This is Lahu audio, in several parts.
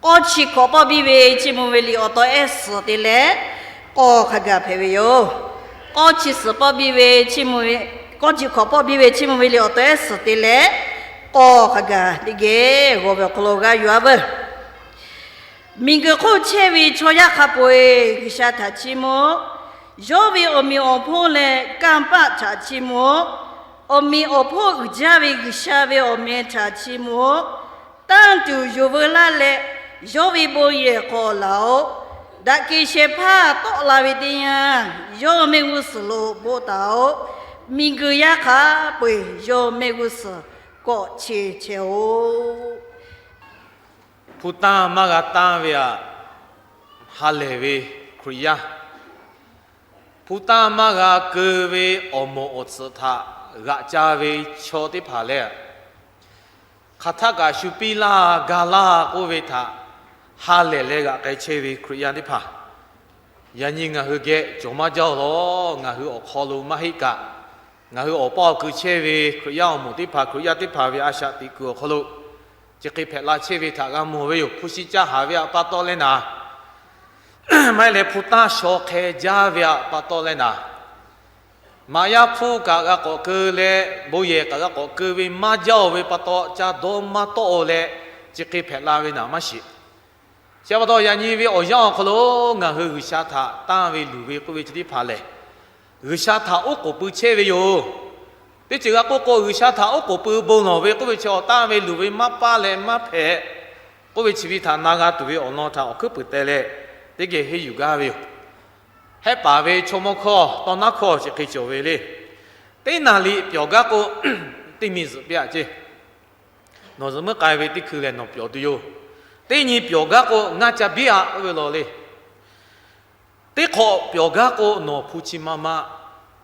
K'awˇ chi hkawꞈ pawˆ biˇ ve chiˇ mvuh ve liꞈ awˬ taw ehˉ suhˍ te leh k'awˇ hk'a gaˬ hpehꞈ ve yoˬ. K'awˇ chi suhˍ pawˆ biˇ ve chiˇ mvuh ve, k'awˇ chi hkawꞈ pawˆ biˇ ve chiˇ mvuh ve liꞈ awˬ taw ehˉ suhˍ te leh k'awˇ hk'a gaˬ teˇ geh g'aw ve awˬ hk'aw lo g'a yuˬ-a veuˬ. Miˬguiˬ hk'oˆ chehˇ ve chaw yaˇ hk'a peu-eˬ G'uiˬsha htaꞈ chiˇ mvuh-oˆ. Yawˇ ve awˬ meꞈ awˬ hponˇ leh kanˇ paˆ htaꞈ chiˇ mvuh-oˆ. Awˬ meꞈ awˬ hponˇ uiˍ jaˇ ve G'uiˬsha ve awˬ meh htaꞈ chiˇ mvuh-oˆ. Tanˇ tuˬ yonˍ veu laˇ leh, yawˇ ve bon yehˬ k'awꞈ laˬ-oꞈ. Daꞈ kehˬ shehˍ hpaˇ tawˆ la ve teˇ yanˇ, yawˇ mehˆ g'uˇ suhˍ lo bon taˍ-oꞈ. Miˬguiˬ yaˇ hk'a peu-eˬ yawˇ mehˆ g'uˇ suhˍ kawꞈ chehˇ chehˇ-oꞈ. Hpu tanˇ maˇ g'a tanˇ ve aꞈ, ha lehˬ ve Hkriꞈ yaˇ. Hpu tanˇ maˇ g'a keu ve awˬ moˍ awˬ tsuhꞈ htaꞈ g'aꞈ ca ve chaw teˇ hpaˍ lehˬ, hk'aˬ htaˆ kaꞈ shu piˇ laˇ ga laˇ k'oˆ ve htaꞈ ha lehˬ leh g'aꞈ k'ai chehˇ ve Hkriꞈ yaˇ teˇ hpaˍ, yaꞈ nyi ngaˬ hui geh cawˬ maˇ jaˇ-oˬ lawˬ. Ngaˬ hui awˬ hk'aw lo maˇ heˆ kaꞈ, ngaˬ hui awˬ paˇ awˬ kui chehˇ ve Hkriꞈ yaˇ awˬ moˍ teˇ hpaˍ, Hkriꞈ yaˇ teˇ hpaˍ ve a shaꞈ teꞈ kuiˬ awˬ hk'aw lo chi hk'e hpehꞈ la chehˇ ve htaꞈ g'a mawˬ ve yoˬ. Hpu shi caˇ haˍ ve aꞈ pa taw leh naˍ, maˇ heˆ leh hpu tanˇ shaw hk'e jaˇ ve aꞈ pa taw leh naˍ, maꞈ yaˇ hpfuhˇ kaꞈ g'a k'awꞈ keu leh, bon yehˬ kaꞈ g'a k'awꞈ keu ve maˇ jaˇ-oˬ ve pa taw, ca dawˇ maˇ tawˆ-oˬ leh, chi hk'e hpehꞈ la ve naˍ maˇ shiˍ. Chi pa taw yaꞈ nyi ve awˬ yanˇ awˬ hk'aw lo ngaˬ hui G'uiˬsha htaꞈ tanˇ ve luˬ ve k'oˆ ve chi teˇ hpaˍ lehˬ, G'uiˬsha htaꞈ oˉ k'oˍ pui chehˇ ve yoˬ. Teˇ ceuˬ g'a k'oˆ k'o, G'uiˬsha htaꞈ oˉ k'oˍ pui bon lawˬ ve k'oˆ ve chi awˬ tanˇ ve luˬ ve maˇ paˇ leh maˇ hpehꞈ k'oˆ ve chi ve htaꞈ na g'a tuˬ ve awˬ lawn htaꞈ awˬ hkuiˉ puiˍ teh leh, teˇ geh henˇ yuˬ gaˇ ve yoˬ. Hehˉ paˍ ve chaw mawˇ hkawˇ tawˇ naˉ hkawˇ chi hk'e cawˬ ve le. Teˇ naˍ liꞈ pyawˬ gaˇ k'o, teˇ miˬ zuhꞈ piˇ-aꞈ ceˇ. Nawˬ zuhꞈ muiˉ k'ai ve teˇ hkui lehˬ nawˬ pyawˬ tuˬ yoˬ. Teˇ nyi pyawˬ gaˇ k'o, ngaˇ ca biˇ-aꞈ k'oˆ ve lawˬ le. Teˇ hk'awꞈ pyawˬ gaˇ k'o, nawˬ hpu chi ma ma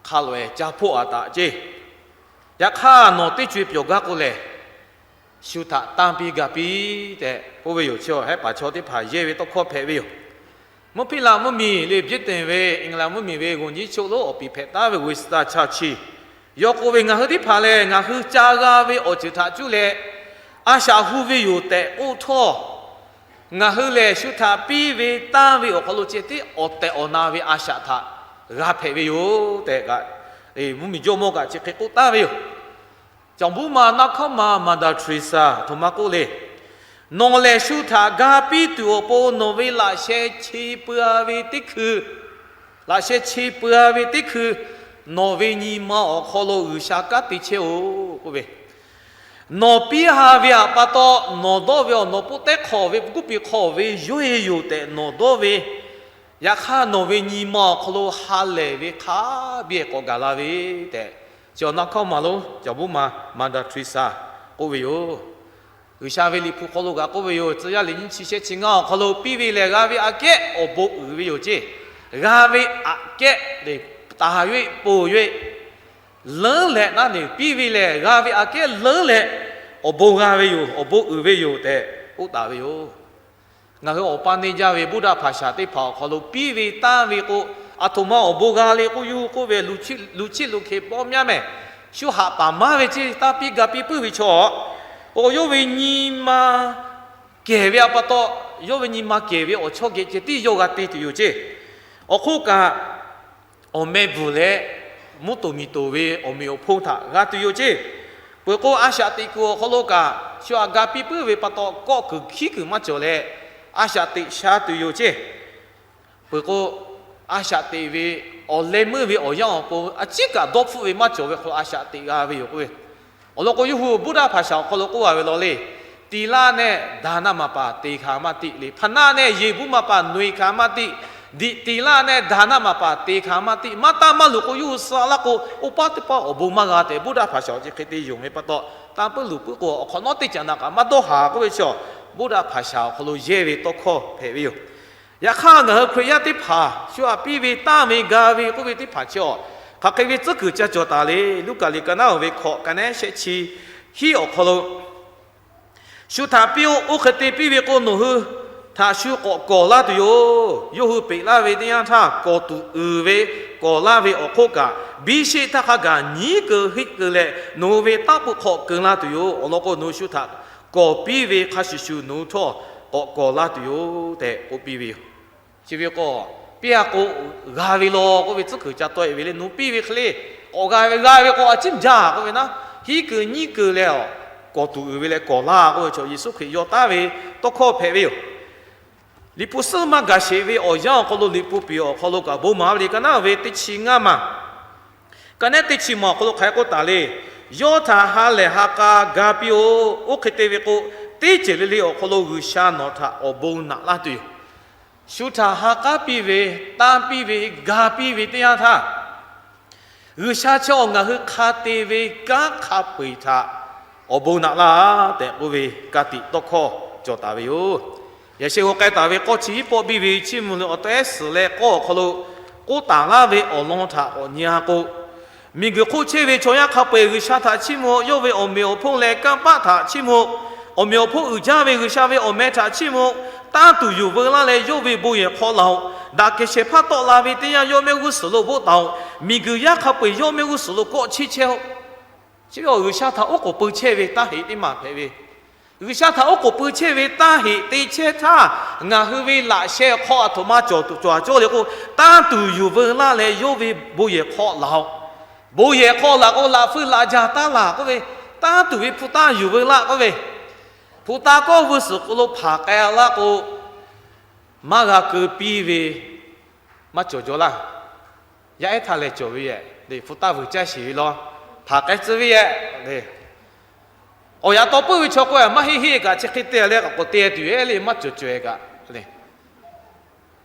hk'a loꞈ-ehˍ ca hpoˆ-aꞈ taꞈ ceˇ. Yaꞈ hk'aˇ, nawˬ teˇ co-e pyawˬ gaˇ k'o lehˬ, shu htaꞈ tanˇ piˇ ga piˇ tehꞈ k'oˆ ve yoˬ. Chi hehˉ paˍ chaw teˇ hpaˍ yehˇ ve tawˇ hkawˇ hpehꞈ ve yoˬ. Mvuhˇ hpiˇ laꞈ mvuhˇmiˬ le, Britain ve, England mvuhˇmiˬ ve g'uˇ nyiˉ choˆ lonˉ awˬ piˍ hpehꞈ taˉ ve Winston Churchill yawˇ k'oˆ ve, ngaˬ hui teˇ hpaˍ lehˬ, ngaˬ hui ca g'a ve awˬ ceuˬ htaꞈ cuˇ leh a shaꞈ hu ve yoˬ tehꞈ k'oˆ htawˇ, ngaˬ hui lehˬ shu htaꞈ piˇ ve tanˇ ve awˬ hk'aw lo ceh tiˉ awˬ tehˬ awˬ na ve a shaꞈ htaꞈ g'a hpehꞈ ve yoˬ tehꞈ kaꞈ, mvuhˇmiˬ jawˇmawˇ kaꞈ chi hk'e k'oˆ taˍ ve yoˬ. Caˬ buˇ ma naˆ hkawˉ ma Mother Teresa aˬ htoꞈ ma k'oˆ le. Nawˬ lehˬ shu htaꞈ ga piˇ tuˬ awˬ pon nawˬ ve laꞈ sheh che peuˬ-a ve teˇ hkui, laꞈ sheh che peuˬ-a ve teˇ hkui, nawˬ ve nyi ma awˬ hk'aw lo G'uiˬsha kanˉ te chehˇ-oˬ k'oˆ ve, nawˬ piˇ ha ve aꞈ pa taw, nawˬ dawˇ ve awˬ nawˬ poˆ tehˉ hk'awꞈ ve, guˇ piˬ hk'awꞈ ve yawˇ e yoˬ tehꞈ nawˬ dawˇ ve, yaꞈ hk'aˇ nawˬ ve nyi ma awˬ hk'aw lo ha lehˬ ve hk'a biˇ k'awꞈ gaˬ la ve tehꞈ, chi awˬ naˆ hkawˉ ma lonˉ caˬ buˇ ma Mother Teresa k'oˆ ve yoˬ. G'uiˬsha ve Liꞈ hpu hk'aw lo kaꞈ k'oˆ ve yoˬ. Tcuh yaˇ liꞈ nyiˇ chi shehˆ chi ngaˇ awˬ hk'aw lo, piˇ ve lehˬ g'a ve aꞈ kehˉ awˬ bon uiˍ ve yoˬ ceˇ. G'a ve aꞈ kehˉ le, taˍ ve ponˬ ve leuˉ leh naˉ ne, piˇ ve lehˬ g'a ve aꞈ kehˉ leuˉ leh awˬ bon g'a ve yoˬ, awˬ bon uiˍ ve yoˬ tehꞈ k'oˆ taˍ ve yoˬ. Ngaˬ hui awˬ pa neˇ jaˇ ve Buddha hpaˍ shaˍ teˇ hpaˍ awˬ hk'aw lo piˇ ve tanˇ ve k'o, aˬ htoꞈ ma awˬ bon g'a le k'oˆ yuˬ k'oˆ ve, luˬ chiˆ luˬ hk'e pawˆ myaˇ mehˍ. Shu haꞈ paˍ maˇ ve ceˇ, tanˇ piˇ ga piˇ puiˉ ve chaw, k'o yawˇ ve nyi ma kehˬ ve aꞈ pa taw, yawˇ ve nyi ma kehˬ ve awˬ chawˇ geh ceh tiˉ yawˇ g'a te tuˬ yoˬ ceˇ. Awˬ hk'oˆ kaꞈ, awˬ meh bvuhˬ leh mvuhˇ toˍ miˬ toˍ ve awˬ meꞈ awˬ hponˇ htaꞈ g'a tuˬ yoˬ ceˇ. Peuˬ k'o, a shaꞈ teꞈ kuiˬ awˬ hk'aw lo kaꞈ shu aꞈ ga piˇ puiˉ ve pa taw, kawˆ kuiˬ hkiˉ kuiˬ maˇ cawˬ leh, a shaꞈ teꞈ sha tuˬ yoˬ ceˇ. Peuˬ k'o, a shaꞈ teꞈ ve awˬ leh meuˇ ve awˬ yanˇ awˬ pon a ciˉ kaꞈ dawˇ hpfuhˆ ve maˇ cawˬ ve hk'aw lo a shaꞈ teꞈ g'a ve yoˬ k'oˆ ve. Awˬ lawn k'o, yawˇ hui Buddha hpaˍ shaˍ awˬ hk'aw lo k'oˆ a ve lawˬ le. သီလ နဲ့ ဒါန မှတပါး သေခါမှတသိ le. ဖဏ နဲ့ ရေဘူးမှတပါး နွေခါမှတသိ. ဒီ သီလ နဲ့ ဒါန မှတပါး သေခါမှတသိ. Maˇ tanˇ maˇ luˬ k'o, yawˇ hui suh laˇ k'o, oˇ paˉ teˇ paˉ awˬ bon maˇ g'a tehꞈ, Buddha hpaˍ shaˍ awˬ chi hk'e te yonˍ ve pa taw, tanˇ puiˉ luˬ puiˉ k'o, awˬ hk'awꞈ nawˉ teˇ caꞈ na kaꞈ maˇ dawˇ haˍ k'oˆ ve chi, Buddha hpaˍ shaˍ awˬ hk'aw lo yehˇ ve tawˇ hkawˇ hpehꞈ ve yoˬ. Yaꞈ hk'aˇ, ngaˬ hui Hkriꞈ yaˇ teˇ hpaˍ shu aꞈ piˇ ve tanˇ ve ga ve k'oˆ ve teˇ hpaˍ chi awˬ, hk'aˬ hk'e ve tcuhˉ kuiˬ ca cawˬ taˍ le. Luˉkaꞈ liꞈ ka naˉ oˬ ve hkawꞈ, ka nehˉ shehˆ chi hiˉ awˬ hk'aw lo, shu htaꞈ piˇ-oˆ. Oˇ hk'e te piˇ ve k'o, nawˬ hui htaꞈ shu k'awꞈ kawˬ laˇ tuˬ yoˬ. Yawˇ hui peꞈ laˇ ve teˇ yanˇ htaˇ, kawˬ tuˬ uiˍ ve kawˬ laˇ ve awˬ hk'oˆ kaꞈ, biˇ sheˆ htaˇ hk'a gaˬ nyiˉ keu heˆ keu leh, nawˬ hui ve taˇ pui hk'awꞈ keu laˇ tuˬ yoˬ. Awˬ lawn k'o, nawˬ hui shu htaꞈ kawˬ piˇ ve hk'a shuˍ shuˍ nawˬ hui htawˇ k'awꞈ kawˬ laˇ tuˬ yoˬ tehꞈ k'oˆ piˇ ve yoˬ. Chi ve k'o, piˇ a k'o, g'a ve law k'oˆ ve tcuhˉ kuiˬ ca tawˆ e ve le, nawˬ piˇ ve hk'e le, k'awꞈ g'a ve, g'a ve k'o a ciˉ jaˇ k'oˆ ve naˉ, hiˉ keu nyiˉ keu leh a, kawˬ tuˬ uiˍ ve leh kawˬ laˇ k'oˆ ve chaw Yeˍsuˆ Hkriꞈ yaw taˉ ve tawˇ hkawˇ hpehꞈ ve yoˬ. Liꞈ hpu suhˉ maˇ gaˬ sheˍ ve awˬ yanˇ awˬ hk'aw lo Liꞈ hpu piˍ awˬ hk'aw lo kaꞈ bon maˍ ve le, ka naˉ ve teˇ chi ngaˇ maˬ, ka naˉ teˇ chi maˬ awˬ hk'aw lo hk'aˬ hk'e k'oˆ taˍ le. Yawˇ htaꞈ ha lehˬ ha k'a ga piˇ-oˆ. Oˇ hk'e te ve k'o, teˇ ceuˬ le le awˬ hk'aw lo G'uiˬsha nawˬ htaꞈ awˬ bon naꞈ laˇ tuˬ yoˬ. Shu htaꞈ ha k'aˉ piˇ ve, tanˇ piˇ ve, ga piˇ ve teˇ yanˇ htaˇ, G'uiˬsha chi awˬ ngaˬ hui hk'a te ve kanˉ hk'a peu-eˬ htaꞈ awˬ bon naꞈ laˇ tehꞈ k'oˆ ve ka tiꞈ tawˇ hkawˇ cawˬ taˍ ve yoˬ. Yaꞈ sheh g'aw k'ai taˍ ve k'awˇ chi hiˉ pawˆ biˇ ve Chiˇ mvuh le awˬ tawehˉ suhˍ leh k'awˇ awˬ hk'aw lo k'oˆ taˍ laˇ ve awˬ lawn htaꞈ k'awꞈ nyi-a k'o, miˬguiˬ hk'oˆ chehˇ ve chaw yaˇ hk'a peu-eˬ G'uiˬsha htaꞈ chiˇ mvuh-oˆ. Yawˇ ve awˬ meꞈ awˬ hponˇ leh kanˇ paˆ htaꞈ chiˇ mvuh-oˆ. Awˬ meꞈ awˬ hponˇ uiˍ jaˇ ve G'uiˬsha ve awˬ meh htaꞈ chiˇ mvuh-oˆ. Tanˇ tuˬ yuˬ veu laˇ leh yawˇ ve bon yehˬ hk'aw laˬ-oꞈ. Daꞈ kehˬ shehˍ hpaˇ tawˆ la ve teˇ yanˇ yawˇ mehˆ g'uˇ suhˍ lo bvuhˆ taˍ-oꞈ. Miˬguiˬ yaˇ hk'a peu-eˬ yawˇ mehˆ g'uˇ suhˍ lo kawˆ chiˇ chehˇ-oˆ. Chi ve awˬ G'uiˬsha htaꞈ oˉ k'oˍ pui chehˇ ve taˇ heꞈ teˇ maˬ hpehꞈ ve, G'uiˬsha htaꞈ oˉ k'oˍ pui chehˇ ve taˇ heꞈ te chehˇ htaˇ, ngaˬ hui ve laꞈ sheh hk'aw aˬ htoꞈ ma cawˬ tuˬ cawˬ a cawˇ le k'o, tanˇ tuˬ yuˬ veu laˇ leh yawˇ ve bon yehˬ hk'aw laˬ-oꞈ. Bon yehˬ hk'aw laˬ k'o, laꞈ feu laꞈ jaˬ taˇ laˬ k'oˆ ve, tanˇ tuˬ ve hpu taˇ yuˬ veu laˇ k'oˆ ve, hpu taˇ kawˆ veu suhˍ k'o lo hpanˍ k'ai laˇ k'o, maˇ g'a keu piˇ ve maˇ cawˬ jaw laˇ. Yaˇ ehˉ htaˇ lehˬ cawˬ ve yehˬ le, hpu taˇ vuiˬ caˇ sheˍ ve law, hpanˍ k'ai tcuh ve yehˬ le. Awˬ yaꞈ taw puiˉ ve chaw k'o, maˇ heˆ heˆ kaꞈ chi hk'e te leh k'awꞈ te tuˬ yehˬ le, maˇ cawˬ caweh kaꞈ le.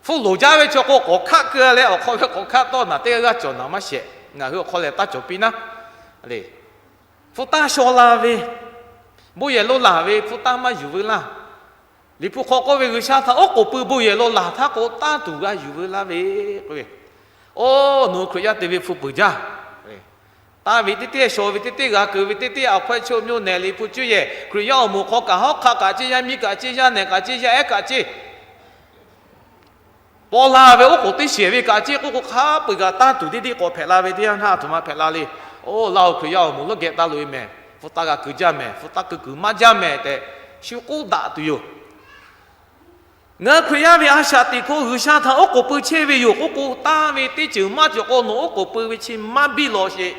Hpfuhˇ loˍ jaˇ ve chaw k'o, k'awꞈ hkaˆ keu leh awˬ hk'aw ve k'awꞈ hkaˆ tawˆ naˍ teˇ g'aˇ g'aˇ cawˬ naˍ maˇ shehˍ. Ngaˬ hui awˬ hk'aw lehˬ taˇ cawˬ piˇ naˉ le. Hpu taˇ shaw la ve, bon yehˬ lo laˬ ve hpu taˇ maˇ yuˬ veu laˇ. Liꞈ hpu hk'aw k'oˆ ve, G'uiˬsha htaꞈ oˉ k'oˍ pui bon yehˬ lo laˬ htaˇ k'o, tanˇ tuˬ g'a yuˬ veu laˇ ve k'oˆ ve. Oˇ, nawˬ hui Hkriꞈ yaˇ te ve hpu peuˬ jaˇ. Tanˇ ve teˇ teˇ, shaw ve teˇ teˇ, g'a keu ve teˇ teˇ, a hkawehˇ chi awˬ myo nehˬ Liꞈ hpu cuˇ yehˬ, Hkriꞈ yaˇ awˬ moˍ hk'aw kaꞈ hawˉ hk'aˆ kaꞈ ceˇ, yaˇ miˇ kaꞈ ceˇ, yaˇ nehˬ kaꞈ ceˇ, yaˇ ehˉ kaꞈ ceˇ, paw la ve oˉ k'oˍ teˇ shehˍ ve kaꞈ ceˇ k'oˆ k'o, hk'a peu-eˬ kaꞈ tanˇ tuˬ teˇ teˇ k'awꞈ hpehꞈ la ve teˇ yanˇ htaˇ, a htoꞈ ma hpehꞈ la le. Oˇ, laˇ-oˬ, Hkriꞈ yaˇ awˬ moˍ leuˉ geh taˇ loꞈ-e mehˍ. Hpu taˇ g'a keu jaˇ mehˍ. Hpu taˇ keu kuiˬ maˇ jaˇ mehˍ tehꞈ shu k'oˆ daꞈ tuˬ yoˬ. Ngaˬ hui Hkriꞈ yaˇ ve a shaꞈ teꞈ hk'o G'uiˬsha htaꞈ oˉ k'oˍ pui chehˇ ve yoˬ k'oˆ k'o, tanˇ ve teˇ ceuˬ maˇ cawˬ k'o, nawˬ oˉ k'oˍ pui ve chi maˇ biˇ lawˬ sheˍ.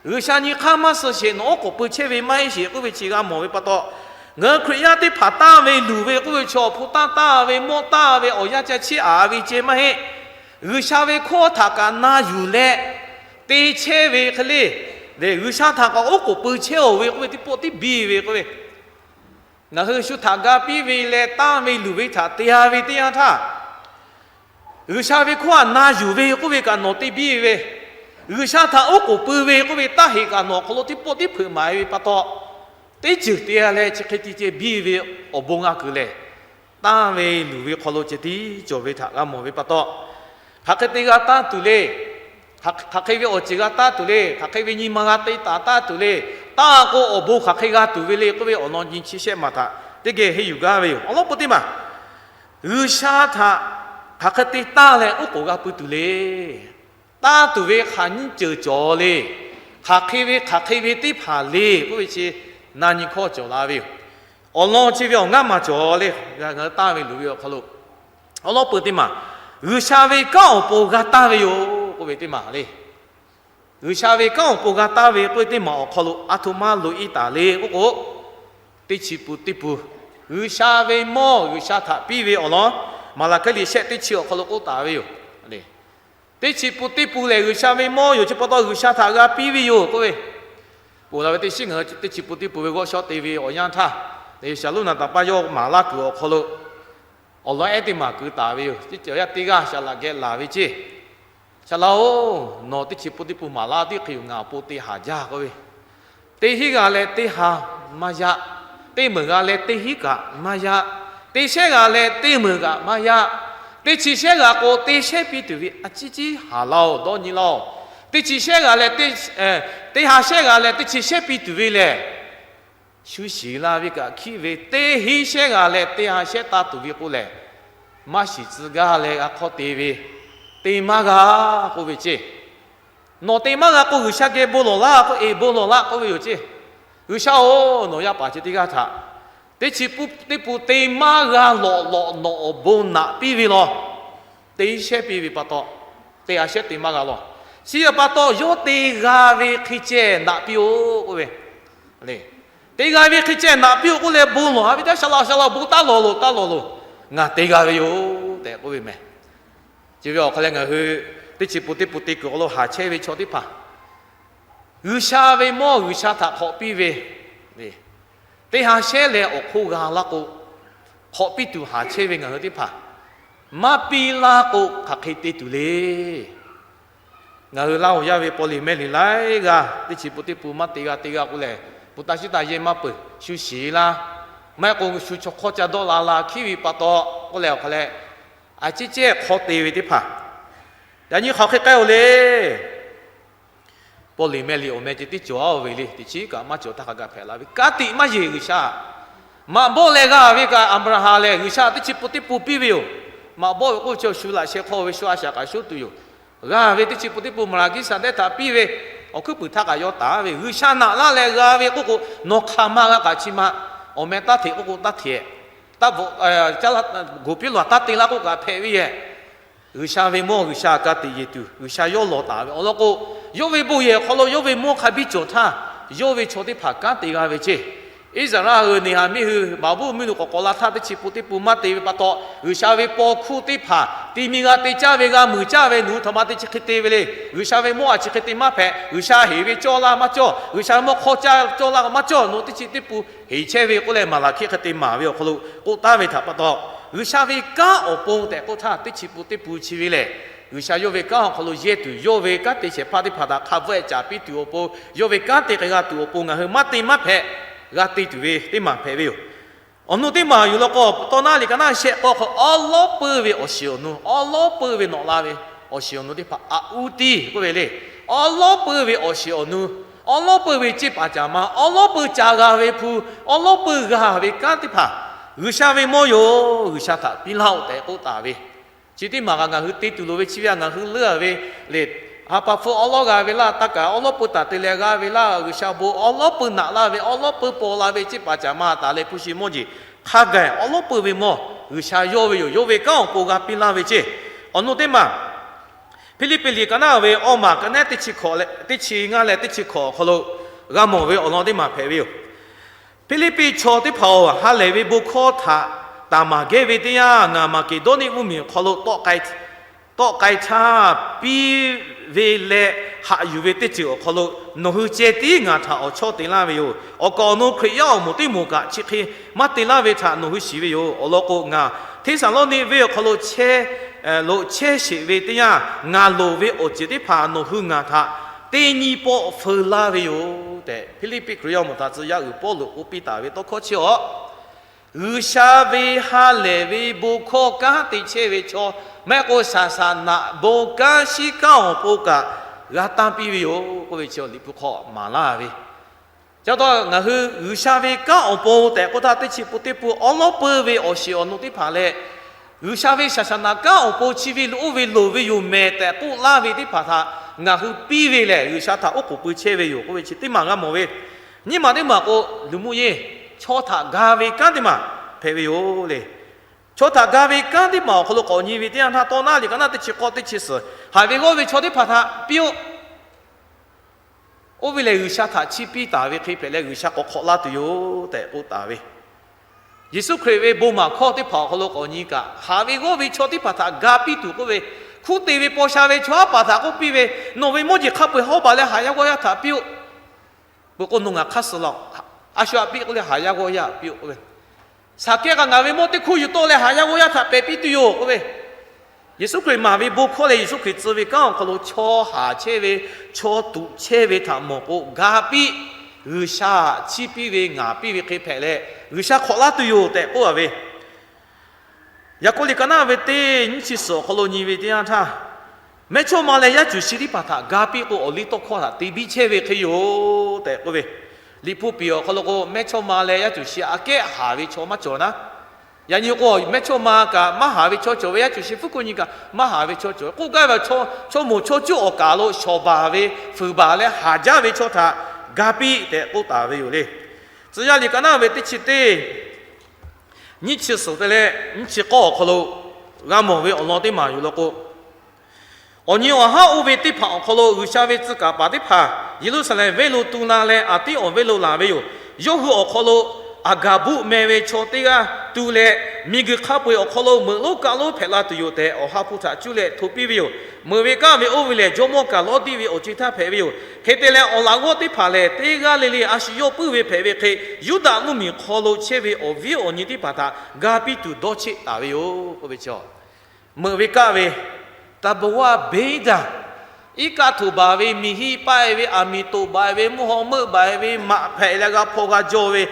G'uiˬsha nyi hk'aˇ maˇ suh sheˍ, nawˬ oˉ k'oˍ pui chehˇ ve maˇ heˆ sheˍ k'oˆ ve chi g'a mawˬ ve pa taw, ngaˬ hui Hkriꞈ yaˇ teˇ hpaˍ tanˇ ve luˬ ve k'oˆ ve chaw, hpu taˇ taˇ ve, mawˇ taˇ ve, awˬ yanˇ ca chiˇ aꞈ ve ceh maˇ heˆ. G'uiˬsha ve hkawˇ htaꞈ kaꞈ na yuˬ leh te chehˇ ve hk'e le, G'uiˬsha htaꞈ kaꞈ oˉ k'oˍ pui chehˇ-oˬ ve k'oˆ ve teˇ pawˆ tiˉ biˇ ve k'oˆ ve, ngaˬ hui shu htaꞈ ga piˇ ve leh tanˇ ve luˬ ve htaꞈ te-a ve teˇ yanˇ htaˇ, G'uiˬsha ve hkawˇ htaꞈ na yuˬ ve k'oˆ ve kaꞈ nawˬ te biˇ ve, G'uiˬsha htaꞈ oˉ k'oˍ pui ve k'oˆ ve taˇ heˆ kaꞈ nawˬ awˬ hk'aw lo teˇ pawˆ tiˉ hpeuꞈ maˍ ve pa taw, teˇ ceuˬ te-a leh chi hk'e te ceh biˇ ve awˬ bon g'a kuiˬ lehˬ, tanˇ ve luˬ ve hk'aw lo ceh tiˉ cawˬ ve htaꞈ g'a mawˬ ve pa taw, hk'aˬ hk'e te g'a taˇ tuˬ le. Hk'aˬ hk'e ve awˬ ceuˬ g'a taˇ tuˬ le. Hk'aˬ hk'e ve nyi ma g'a te taˍ taˇ tuˬ le. Taˇ k'o awˬ bon hk'aˬ hk'e g'a tuˬ ve le k'oˆ ve awˬ lawn nyi chi shehˆ maˬ htaꞈ teˇ geh henˇ yuˬ gaˇ ve yoˬ. Awˬ lawn peu teˇ maˬ, G'uiˬsha htaꞈ hk'aˬ hk'e te taˇ leh oˉ k'oˍ g'a pui tuˬ le. Taˇ tuˬ ve hk'aˬ nyiˇ ceuˬ cawˬ le. Hk'aˬ hk'e ve hk'aˬ hk'e ve teˇ hpaˍ le k'oˆ ve chi na nyi hkawˇ cawˬ la ve yoˬ. Awˬ lawn chi ve awˬ ngaˇ maˬ cawˬ le. Ngaˬ hui tanˇ ve luˬ ve awˬ hk'aw lo, awˬ lawn peu teˇ maˬ, G'uiˬsha ve kanˉ awˬ pon g'a taˇ ve yoˬ k'oˆ ve teˇ maˬ le. G'uiˬsha ve kanˉ awˬ pon g'a taˇ ve k'oˆ ve teˇ maˬ awˬ hk'aw lo a htoꞈ ma loꞈ-e taˍ le k'oˆ k'o, teˇ chi pun teˇ pun, G'uiˬsha ve mawˇ G'uiˬsha htaꞈ piˇ ve awˬ lawn, Maˍlaˍhkehˇ liꞈ shehˆ teˇ chi awˬ hk'aw lo k'oˆ taˍ ve yoˬ. Teˇ chi pun teˇ pun lehˬ, G'uiˬsha ve mawˇ yoˬ. Chi pa taw G'uiˬsha htaꞈ g'a piˇ ve yoˬ k'oˆ ve, ponˬ la ve teˇ shinˉ ngaˬ hui teˇ chi pun teˇ pun ve g'awˇ shawˉ te ve awˬ yanˇ htaˇ, Shaˍlonˍ naˍ taˍ paˇ yawˇ maˍ laˇ kuiˬ awˬ hk'aw lo awˬ lawn ehˉ teˇ maˬ keu taˍ ve yoˬ. Teˇ ceuˬ yaˇ teˇ g'aˇ shaˍ laꞈ geh laˬ ve ceˇ. Shaˍ laꞈ-oˬ, nawˬ teˇ chi pun teˇ pun maˍ laˇ teˇ hk'e yoˬ, ngaˬ awˬ pon te haˍ jaˇ k'oˆ ve, teˇ hinˉ g'a leh teˇ ha maˇ yaꞈ. Teˇ meunˍ g'a leh teˇ hinˉ kaꞈ maˇ yaꞈ. Teˇ shehˉ g'a leh teˇ meunˍ kaꞈ maˇ yaꞈ. Teˇ chi shehˉ g'a k'o, teˇ shehˉ piˇ tuˬ ve a ciˉ ciˉ haˍ laˇ-oˬ, dawˇ nyi laˇ-oˬ. Teˇ chi shehˉ g'a leh teˇ, teˇ ha shehˉ g'a leh teˇ chi shehˉ piˇ tuˬ ve lehˬ, shu shiˍ la ve kaꞈ hkiˆ ve, teˇ hinˉ shehˉ g'a leh teˇ ha shehˉ taˇ tuˬ ve k'o lehˬ, maˇ shiˍ tcuh gaˇ leh g'a hk'awˇ te ve, te maˇ g'a k'oˆ ve ceˇ. Nawˬ te maˇ g'a k'o, G'uiˬsha geh bon lawˬ laˇ k'oˆ, eˬ, bon lawˬ laˇ k'oˆ ve yoˬ ceˇ. G'uiˬsha-oˬ, nawˬ yaˇ paˍ chi teˇ g'aˇ htaꞈ teˇ chi pun teˇ pun te maˇ g'a lawꞈ lawꞈ nawꞈ awˬ bon naꞈ piˇ ve law. Te shehˉ piˇ ve pa taw, te g'a shehˉ te maˇ g'a law. Chi pa taw yawˇ te g'a ve hk'e ceh naꞈ piˇ-oˆ k'oˆ ve. Te g'a ve hk'e ceh naꞈ piˇ-oˆ k'oˆ leh bon lawˬ-a ve teˇ sha la sha la bon taˇ lawˬ loˬ taˇ lawˬ loˬ, ngaˬ te g'a ve yoˬ tehꞈ k'oˆ ve meh. Chi ve awˬ hk'aw leh ngaˬ hui teˇ chi pun teˇ pun te kuiˬ awˬ hk'aw lo haˍ chehˇ ve chaw teˇ hpaˍ, G'uiˬsha ve mawˇ G'uiˬsha htaꞈ hk'awꞈ piˇ ve, teˇ ha shehˉ leh awˬ hk'oˆ g'a laˇ k'o, hk'awꞈ piˇ tuˬ haˍ chehˇ ve ngaˬ hui teˇ hpaˍ maˇ piˇ laˇ k'o, hk'aˬ hk'e te tuˬ le. Ngaˬ hui Laˇ huˍ yaˇ ve paw liꞈ mehˇ liꞈ laiˉ g'aˇ teˇ chi pun teˇ pun maˇ te g'a te g'a k'oˆ lehˬ, pu taˇ shiˉ taˇ yehˇ maˇ peuˬ, shu shiˍ laˇ, maˇ heˆ k'o shu chaw hk'awˇ ca dawˆ la la hkiˉ ve pa taw k'oˆ leh awˬ hk'aw leh, a ciˉ cehˇ hk'aw te ve teˇ hpaˍ, yaꞈ nyi hk'aˬ hk'e k'ai-oˬ le. Paw liꞈ mehˇ liꞈ awˬ meh ceh tiˉ cawˬ-a ve le, teꞈ chiˉ kaꞈ maˇ cawˬ htaˇ hk'a gaˬ hpehꞈ la ve. Ka tiꞈ maˇ yeˬ G'uiˬsha. Maꞈ bawˆ leh g'a ve kaꞈ Aˍbraˍhanˍ lehˬ G'uiˬsha teˇ chi pun teˇ pun piˇ ve yoˬ. Maꞈ bawˆ ve k'oˆ ve chi shu laꞈ sheh hk'aw ve shu a shaꞈ kaꞈ shuˉ tuˬ yoˬ. G'a ve teˇ chi pun teˇ pun Maˍlaˍhkiˆsaˍdehˇ htaꞈ piˇ ve, awˬ hkuiˉ puiˍ htaˇ kaꞈ yawˇ taˍ ve G'uiˬsha naꞈ laˇ leh g'a ve k'oˆ k'o, nawˬ hk'aˬ ma g'a kaꞈ chi ma, awˬ meh taˇ hteꞈ k'oˆ k'o taˇ hteꞈ, taˇ bvuhꞈ, caˇ laˇ, goˍ piˉ lawˬ taˇ te laˇ k'oˆ kaꞈ hpehꞈ ve yehˬ. G'uiˬsha ve mawˇ G'uiˬsha ka tiꞈ yeˬ tuˬ G'uiˬsha yawˇ lawˬ taˍ ve awˬ lawn k'o, yawˇ ve bon yehˬ awˬ hk'aw lo yawˇ ve mawˇ hk'a biˇ cawˬ htaˇ, yawˇ ve chaw teˇ hpaˍ kanˉ te g'a ve ceˇ. Iˉsaˍreˍlaˆ hui Neˍhaˍmiˆ hui maˍ buˇ miˇ lo k'awꞈ k'awꞈ la htaˇ teˇ chi pun teˇ pun maˇ te ve pa taw, G'uiˬsha ve paw hkuˇ teˇ hpaˍ te mi g'a te caˇ ve g'a muiˬ caˇ ve nawˬ hui htaꞈ ma teˇ chi hk'e te ve le. G'uiˬsha ve mawˇ a chi hk'e te maˇ hpehꞈ. G'uiˬsha heˍ ve cawˇ laˇ maˇ cawˇ, G'uiˬsha ve mawˇ hk'aw caˇ cawˇ laˇ maˇ cawˇ, nawˬ teˇ chi teˇ pun heˍ chehˇ ve k'oˆ leh Maˍlaˍhkiˆ hk'e te maˍ ve awˬ hk'aw lo k'oˆ taˍ ve htaꞈ pa taw, G'uiˬsha ve kanˉ awˬ pon tehꞈ k'oˆ htaˇ teˇ chi pun teˇ pun chi ve lehˬ, G'uiˬsha yawˇ ve kanˉ awˬ hk'aw lo yehˇ tuˬ, yawˇ ve kanˉ te shehˍ hpaˇ teˇ hpaˍ htaꞈ hk'a bvuhˆ-eh caˍ piˇ tuˬ awˬ pon, yawˇ ve kanˉ te k'ai g'a tuˬ awˬ pon ngaˬ hui maˇ te maˇ hpehꞈ g'a te tuˬ ve teˇ maˬ hpehꞈ ve yoˬ. Awˬ nu teˇ maˬ yuˬ law k'o, Tawˇ naˉ liꞈ ka naˉ shehˆ k'awˇ hk'aw awˉ lawˉ peuˇ ve awˬ shiˍ awˬ nu, awˉ lawˉ peuˇ ve nawꞈ la ve awˬ shiˍ awˬ nu teˇ hpaˍ a uˉ tiˇ k'oˆ ve le. Awˉ lawˉ peuˇ ve awˬ shiˍ awˬ nu, awˉ lawˉ peuˇ ve ceˇ paˍ caˍ ma, awˉ lawˉ peuˇ ca g'a ve hpu, awˉ lawˉ peuˇ g'a ve kanˉ teˇ hpaˍ, G'uiˬsha ve mawˇ yoˬ, G'uiˬsha htaꞈ piˇ laˇ-oˆ tehꞈ k'oˆ taˍ ve. Chi teˇ maˬ kaꞈ ngaˬ hui te tuˬ loˍ ve chi ve htaꞈ ngaˬ hui leuˉ-a ve le. Ha pa hpfuhˇ awˉ lawˉ g'a ve laˇ, taˇ kaꞈ awˉ lawˉ peuˇ taˍ te leh g'a ve laˇ, G'uiˬsha bon awˉ lawˉ peuˇ naꞈ laˇ ve, awˉ lawˉ peuˇ paw la ve ceˇ paˍ caˍ ma taˍ leh hpu shi mawˇ jeˬ hk'a gaˬ awˉ lawˉ peuˇ ve mawˇ G'uiˬsha yawˇ ve yoˬ. Yawˇ ve kanˉ awˬ pon g'a piˇ laˇ ve ceˇ. Awˬ nu teˇ maˬ, Hpiˇliˇpiˆ liꞈ ka naˉ ve awˇ maˬ ka nehˉ teˇ chi hkawꞈ leh teˇ chi ngaˇ leh teˇ chi hkawꞈ awˬ hk'aw lo g'a mawˬ ve awˬ lawn teˇ maˬ hpehꞈ ve yoˬ. Hpiˇliˇpiˆ chaw teˇ hpaˍ-oˬ, ha lehˬ ve bon hkawˇ htaꞈ taˍ maˍ gehˇ ve teˇ yanˇ, ngaˬ Maˍkeˍdawˇniˆ mvuhˇmiˬ awˬ hk'aw lo tawˆ k'ai htaˇ, piˇ ve leh haꞈ yuˬ ve teˇ ceuˬ awˬ hk'aw lo nawˬ hui ceh tiˉ ngaˬ htaꞈ awˬ chawˇ te laˇ ve yoˬ. Awˬ kaˍ awˬ nu Hkriꞈ yaˇ awˬ moˍ teˇ moˍ kaꞈ chi hk'e maˇ te laˇ ve htaꞈ nawˬ hui shiˍ ve yoˬ. Awˬ lawn k'o, ngaˬ Hteˇsaˍlawˇniˆ venˇ awˬ hk'aw lo chehˇ, lo chehˇ sheˍ ve teˇ yanˇ, ngaˬ loˍ ve awˬ ceuˬ teˇ hpaˍ nawˬ hui ngaˬ htaꞈ teˇ nyi pawˆ feu laˇ ve yoˬ tehꞈ, Hpiˇliˇpiˆ Hkriꞈ yaˇ awˬ moˍ htaꞈ tcuh yaˇ uiˍ Pawˇluꞈ k'oˆ piˇ taˍ ve tawˇ hkawˇ chi awˬ G'uiˬsha ve ha lehˬ ve bon hkawˇ kanˉ te chehˇ ve chaw, maˇ heˆ k'o saˍsaˍnaꞈ bon kanˉ shiˉ kanˉ awˬ pon kaꞈ g'a tanˇ piˇ ve yoˬ k'oˆ ve chi awˬ Liꞈ hpu hk'aw maˍ laˇ ve. Chi pa taw ngaˬ hui G'uiˬsha ve kanˉ awˬ pon tehꞈ k'oˆ htaˇ, teˇ chi pun teˇ pun awˉ lawˉ peuˇ ve awˬ shiˍ awˬ nu teˇ hpaˍ leh, G'uiˬsha ve saˍsaˍnaꞈ kanˉ awˬ pon chi ve lo oˇ ve loˍ ve yoˬ mehˍ tehꞈ k'oˆ laˇ ve teˇ hpaˍ htaꞈ ngaˬ hui piˇ ve lehˬ, G'uiˬsha htaꞈ oˉ k'oˍ pui chehˇ ve yoˬ k'oˆ ve chi teˇ maˬ g'a mawˬ ve. Nyiˇ maˬ teˇ maˬ k'o, luˬ muˇ yeˇ chaw htaꞈ ga ve kanˉ teˇ maˬ hpehꞈ ve yoˬ le. Chaw htaꞈ ga ve kanˉ teˇ maˬ awˬ hk'aw lo k'awꞈ nyi ve teˇ yanˇ htaˇ, Tawˇ naˉ liꞈ ka naˉ teˇ chi k'awˇ teˇ chi suhˍ, haꞈ ve g'awˇ ve chaw teˇ hpaˍ htaꞈ piˇ-oˆ. Oˇ ve lehˬ, G'uiˬsha htaꞈ chiˇ piˇ taˍ ve hk'e hpehꞈ leh, G'uiˬsha k'awꞈ hk'awꞈ laˇ tuˬ yoˬ tehꞈ k'oˆ taˍ ve. Yeˍsuˆ Hkriꞈ ve bon maˍ hkawˇ teˇ hpaˍ awˬ hk'aw lo k'awꞈ nyi kaꞈ, haꞈ ve g'awˇ ve chaw teˇ hpaˍ htaꞈ ga piˇ tuˬ k'oˆ ve, hkuˇ te ve paw sha ve chaw haˉ paˍ htaꞈ k'oˆ piˇ ve, Nawˬ ve mawˇ jeˬ hk'a peu-eˬ hawˉ baˬ leh haˍ yaˇ g'awˇ yaˇ htaꞈ piˇ-oˆ. Peuˬ k'o, nawˬ ngaˬ hk'aˇ suh laˇ-oˆ. A shu htaꞈ piˇ k'oˆ leh haˍ yaˇ g'awˇ yaˇ htaꞈ piˇ-oˆ k'oˆ ve, Saˍkehˇ kaꞈ ngaˬ ve mawˇ teˇ hkuˇ yuˬ tawˆ leh haˍ yaˇ g'awˇ yaˇ htaꞈ pehˬ piˇ tuˬ yoˬ k'oˆ ve, Yeˍsuˆ Hkriꞈ maˍ ve bon hkawˇ leh Yeˍsuˆ Hkriꞈ tcuh ve kanˉ awˬ hk'aw lo chaw haˍ chehˇ ve, chaw tuꞈ chehˇ ve htaꞈ mawˬ k'o, ga piˇ, G'uiˬsha chiˇ piˇ ve ngaˬ piˇ ve hk'e hpehꞈ leh, G'uiˬsha hk'awꞈ laˇ tuˬ yoˬ tehꞈ k'oˆ a ve. Yaˍkoˆ liꞈ ka naˉ ve teˇ nyiˇ chi suhˍ awˬ hk'aw lo nyi ve teˇ yanˇ htaˇ, mehˇchawˇma leh yaˇ cuˬ shi teˇ hpaˍ htaꞈ ga piˇ k'o, awˬliˇtawˇhkawˇ htaꞈ te biˇ chehˇ ve hk'e yoˬ tehꞈ k'oˆ ve. Liꞈ hpu piˍ awˬ hk'aw lo k'o, mehˇchawˇma leh yaˇ cuˬ shi aꞈ kehˉ haˍ ve chaw maˇ cawˬ naˉ. Yaꞈ nyi k'o, mehˇchawˇma kaꞈ maˇ haˍ ve chaw cawˬ ve, yaˇ cuˬ shi fuˉ kuˆ nyi kaꞈ maˇ haˍ ve chaw cawˬ ve k'oˆ gaˇ ve, chaw moˍ chaw cuˉ awˬ kaˍ lo shawˍ baˬ ve, fuiˍ baˬ leh haˍ jaˇ ve chaw htaꞈ ga piˇ tehꞈ k'oˆ taˍ ve yoˬ le. Tcuh yaˇ liꞈ ka naˉ ve teˇ chi teˇ Nyiˇ chi suhˍ te leh nyiˇ chi k'awˇ awˬ hk'aw lo g'a mawˬ ve awˬ lawn teˇ maˬ yoˬ law k'o, awˬ nyi awˬ haˉ oˇ ve teˇ hpaˍ awˬ hk'aw lo G'uiˬsha ve tcuh kaˍ paˍ teˇ hpaˍ Yeˍruˆsaˍlehnˍ venˇ lo tu la leh aˬ tiˉ awˬ venˇ lo laˬ ve yoˬ. Yawˇ hui awˬ hk'aw lo Aˍgaˍbuˆ meh ve chaw teˇ g'aˇ tu leh, miˬguiˬ hk'a peu-eˬ awˬ hk'aw lo meuꞈ lonˉ kaˆ lonˉ hpehꞈ la tuˬ yoˬ tehꞈ, awˬ ha hpu htaꞈ cuˇ leh hto piˇ ve yoˬ. Meuꞈ ve kaˆ ve oˇ ve lehˬ, jawˇmawˇ Kaˍlawˇdiˆ ve awˬ co-e htaˇ hpehꞈ ve yoˬ. Hk'e te leh, awˬ laꞈ g'awˇ teˇ hpaˍ lehˬ, teˇ g'aˇ le le a shu yawˇ puiˉ ve hpehꞈ ve hk'e, Yuˇdaꞈ mvuhˇmiˬ hk'aw lo chehˇ ve awˬ viˉ awˬ nyi teˇ hpaˍ htaꞈ ga piˇ tuˬ dawˇ cheˆ taˍ ve yoˬ k'oˆ ve chaw. Meuꞈ ve kaˆ ve, taˍbaˍwaˇbeˇdaˍ, iˉ kaˆ htoꞈ baˬ ve, miˬ hiˆ paˆ-e ve, aˬ miˍ toꞈ baˬ-e ve, mvuhˇ haw meuˆ baˬ-e ve, maꞈ hpehꞈ leh g'a hpaw g'a jaw ve,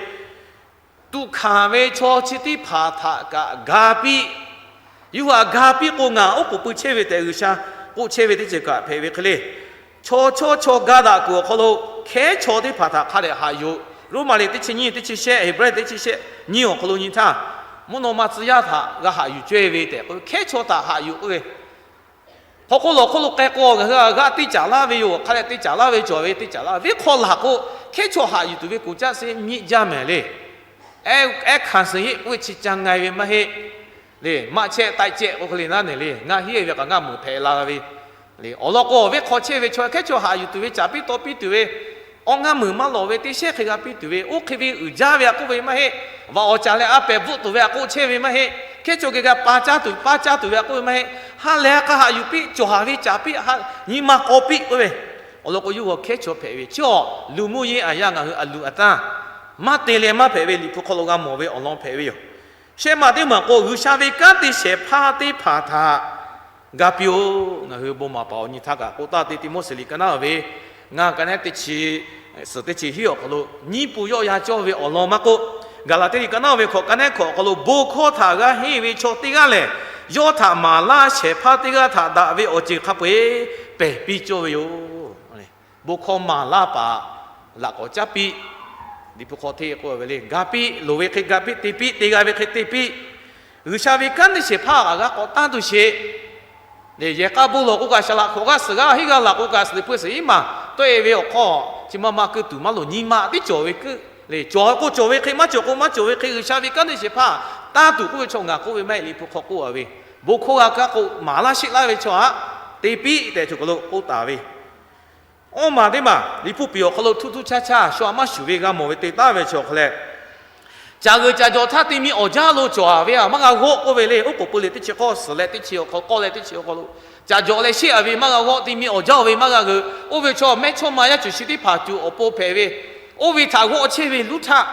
tuꞈ hkanˍ ve chaw chi teˇ hpaˍ htaꞈ kaꞈ ga piˇ. Yawˇ hui htaꞈ ga piˇ k'o, ngaˬ oˉ k'oˍ pui chehˇ ve tehꞈ G'uiˬsha k'oˆ chehˇ ve teˇ ceuˬ kaꞈ hpehꞈ ve hk'e le. Chaw chawˇ chaw ga daꞈ kuiˬ awˬ hk'aw lo hkehˉ chaw teˇ hpaˍ htaꞈ hk'a dehꞈ haꞈ yuˬ. Roˉmaꞈ liꞈ teˇ chi nyiˇ, teˇ chi shehˆ, Heˍbrehˇ teˇ chi shehˆ nyiˇ awˬ hk'aw lo nyi htaˇ, mvuhˇ naw ma tcuh yaˇ htaꞈ g'a haꞈ yuˬ caweh ve tehꞈ k'oˆ ve, hkehˉ chaw htaꞈ haꞈ yuˬ k'oˆ ve, hk'aw hk'oˆ lawˬ hk'oˆ lo k'ai k'o, ngaˬ hui g'aˇ tiˇ caˍ laˇ ve yoˬ. Hk'a dehꞈ tiˇ caˍ laˇ ve cawˬ ve, tiˇ caˍ laˇ ve hk'aw laˬ k'o, hkehˉ chaw haꞈ yuˬ tuˬ ve kuˬ caˇ se miˆ jaˇ mehˍ le. Ehˉ hkanˍ suhˍ heˆ k'oˆ ve chi ca nga-e ve maˇ heˆ le. Maˆ chehˇ taiˆ cehˇ k'oˆ hk'e le naˉ neˬ le, ngaˬ hiˉ ve kaꞈ ngaˇ meuˍ hpehꞈ la ve le. Awˬ lawn k'o, awˬ viˉ hk'aw chehˇ ve chaw hkehˉ chaw haꞈ yuˬ tuˬ ve caˍ piˇ taw piˇ tuˬ ve, awˬ ngaˇ meuˍ maˇ lawˬ ve teˇ shehˉ hk'e g'a piˇ tuˬ ve, oˇ hk'e ve uiˍ jaˇ ve a k'oˆ ve maˇ heˆ. Vaꞈ awˬ caˍ leh a pehˍ bvuhˆ tuˬ ve a k'oˆ chehˇ ve maˇ heˆ. Hkehˉ chaw geh g'a pa caˇ tuˬ, pa caˇ tuˬ ve a k'oˆ ve maˇ heˆ. Ha lehˬ a k'a haꞈ yuˬ piˇ, cawˬ haˍ ve caˍ piˇ, nyi ma k'aw piˇ k'oˆ ve, awˬ lawn k'o, yawˇ hui hkehˉ chaw hpehꞈ ve chi awˬ luˬ mvuhˇ yeˇ aˬ yaˇ ngaˬ hui a luˬ a tanˇ maˇ te leh maˇ hpehꞈ ve Liꞈ hpu hk'aw lo g'a mawˬ ve awˬ lawn hpehꞈ ve yoˬ. Shehˆ maˬ teˇ maˬ k'o, G'uiˬsha ve kanˉ te shehˍ hpaˇ teˇ hpaˍ htaꞈ ga piˇ-oˆ. Ngaˬ hui bon maˍ paˍ awˬ nyi htaˇ kaꞈ k'oˆ taˍ te Tiˆmoˉseˍ liꞈ ka naˉ ve ngaˇ ka nehˉ teˇ chi suhˍ teˇ chi hiˉ awˬ hk'aw lo, nyiˇ pu yawˆ yan cawˇ ve awˬ lawn maˇ k'oˆ, Gaˍlaˍtiˆ liꞈ ka naˉ ve hkawꞈ ka nehˉ hkawꞈ awˬ hk'aw lo, bon hkawˇ htaꞈ g'a henˇ ve chaw teˇ g'aˇ lehˬ, yawˇ htaꞈ maˍ laˇ shehˍ hpaˇ teˇ g'aˇ htaꞈ daꞈ ve awˬ ceuˬ hk'a peu-eˬ pehˬ piˇ cawˇ ve yoˬ. Bon hkawˇ maˍ laˇ paˍ laꞈ k'awꞈ caˉ piˇ. Liꞈ hpu hk'aw hteˇ k'oˆ ve le, ga piˇ, loˍ ve hk'e ga piˇ, te piˇ, te g'a ve hk'e te piˇ. G'uiˬsha ve kanˉ te shehˍ hpaˇ g'a k'awꞈ tanˇ tuˬ sheˍ. Yehˬ k'a bon lawˬ k'o kaꞈ, saˍ laꞈ hk'awꞈ g'aˇ suhˍ g'aˇ hiˉ g'aˇ laˬ k'o kaꞈ, suhˍ teꞈ hpu suhˍ iˉ maˬ tawˆ-e ve awˬ hk'aw, chi ma ma keu tuˬ maˇ loˍ, nyi ma tiˉ cawˬ ve keu le. Cawˬ k'o cawˬ ve hk'e, maˇ cawˬ k'o maˇ cawˬ ve hk'e, G'uiˬsha ve kanˉ te shehˍ hpaˇ tanˇ tuˬ k'oˆ ve chaw ngaˬ k'oˆ ve maˇ heˆ. Liꞈ hpu hk'aw k'oˆ a ve, bon hkawˇ g'a kaˇ k'o maˍ laˇ sheˆ laˇ ve chaw htaꞈ te piˇ tehꞈ tuˬ kaˬ lo k'oˆ taˍ ve. Awˇ maˬ teˇ maˬ Liꞈ hpu piˍ awˬ hk'aw lo htuˇ htuˇ chaˇ chaˇ shu aꞈ maˇ shuˍ ve g'a mawˬ ve te taˍ ve chaw hk'a leh, caˬ g'euꞈ caˬ jawˬ htaˇ te mi awˬ jaˇ lo cawˬ-a ve a maˇ g'a g'awˆ k'oˆ ve le. Oˉ k'oˍ pui leh teˇ chi k'awˇ suhˍ leh teˇ chi awˬ hk'aw, k'awˇ leh teˇ chi awˬ hk'aw lo, caˬ jawˬ leh sheˆ-a ve maˇ g'a g'awˆ, te mi awˬ jaˇ-o ve maˇ g'a g'euꞈ. Oˇ ve chaw mehˇchawˇma yaˇ cuˬ shi teˇ hpaˍ tuˬ awˬ pon hpehꞈ ve, oˇ ve htaꞈ g'awˆ chehˇ ve luˉ htaˇ,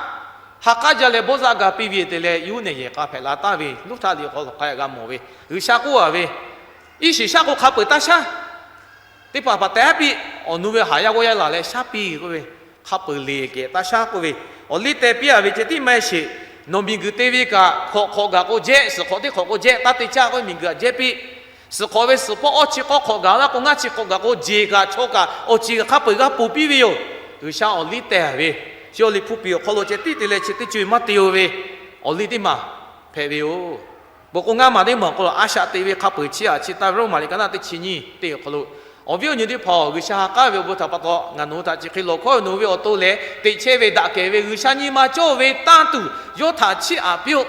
ha k'aˉ jaˇ leh bawˇ zaˆ ga piˇ ve te leh, yawˇ hui nehˬ yehˬ k'a hpehꞈ la taˍ ve luˉ htaˇ liꞈ awˬ hk'aw lo k'ai g'a mawˬ ve, G'uiˬsha k'oˆ-a ve, Iˉsheˍ shaˉ k'o hk'a peu-eˬ taˇ shaˉ. Teˇ hpaˍ hpaˍ tehꞈ piˇ, awˬ nu ve haˍ yaˇ g'awˇ yaˇ laˬ leh shaˉ piˇ k'oˆ ve, hk'a peu-eˬ leˬ kehˬ taˇ shaˉ k'oˆ ve, awˬ liˇ teh piˇ-a ve ceh tiˉ maˇ heˆ sheˍ. Nawˬ miˬguiˬ te ve kaꞈ, hk'awꞈ hk'awꞈ gaˬ k'o jehˇ, suhˍ hk'awꞈ teˇ hk'awꞈ k'o jehˇ, taˇ te caˇ k'oˆ ve, miˬguiˬ htaꞈ jehˇ piˇ. Suhˍ hk'awꞈ ve suhˍ pawˆ awˇ chi k'awˇ hk'awꞈ gaˬ laˇ k'o, ngaˇ chi hk'awꞈ gaˬ k'o, jeˬ kaꞈ chaw kaꞈ awˬ ceuˬ hk'a peu-eˬ g'a ponˬ piˇ ve yoˬ. G'uiˬsha awˬ liˇ teh ve, chi awˬ Liꞈ hpu piˍ awˬ hk'aw lo ceh tiˉ te leh chi teˇ co-e maˇ te-o ve, awˬ liˇ teˇ maˬ hpehꞈ ve yoˬ. Bon k'o ngaˇ maˬ teˇ maˬ awˬ hk'aw lo a shaꞈ teꞈ ve hk'a peu-eˬ chiˇ aꞈ chi taˇ ve Roˉmaꞈ liꞈ ka naˉ teˇ chi nyiˇ teˇ awˬ hk'aw lo, awˬ viˉ awˬ nyi teˇ hpaˍ-oˬ, G'uiˬsha ha k'aˉ ve awˬ bon htaꞈ pa taw ngaˬ nawˬ hui htaꞈ chi hk'e lawˬ hkawˉ ve, nawˬ hui ve awˬ to lehˬ teꞈ chehˇ ve daꞈ kehˬ ve G'uiˬsha nyi ma cawˇ ve tanˇ tuˬ yawˇ htaꞈ chiˇ aꞈ piˇ-oˆ.